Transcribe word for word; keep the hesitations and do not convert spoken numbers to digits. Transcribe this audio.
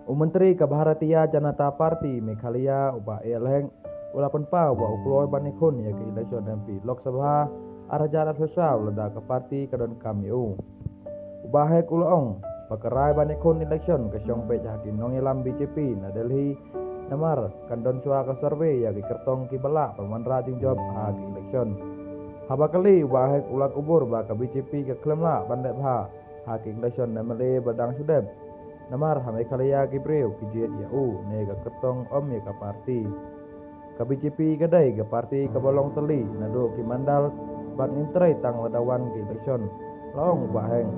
U Myntri ka Bharatiya Janata Party Meghalaya u Bah A L Hek u la pynpaw ba u kloi ban ïakhun ïa ka election M P Lok Sabha ar hajar arphew saw lada ka party ka donkam ïa u. U Bah Hek u la ong ba ka rai ban ïakhun election ka shong beit ha ki nongïalam B J P na Delhi, namar kan don shuwa ka survey ïa ki kyrtong kiba lah ban wanrah jingjop ha ki election. Haba kylli, u Bah Hek u la kubur ba ka B J P ka khlem lah ban leh bha ha ki election M L A ba dang shu dep, namar ha Meghalaya ki briew ki jied ïa u ne ka kyrtong, ym ïa ka party. Ka B J P ka dei ka party kaba long tylli naduh ki mandal bad ngim trei tang lada wan ki election, la ong u Bah Hek.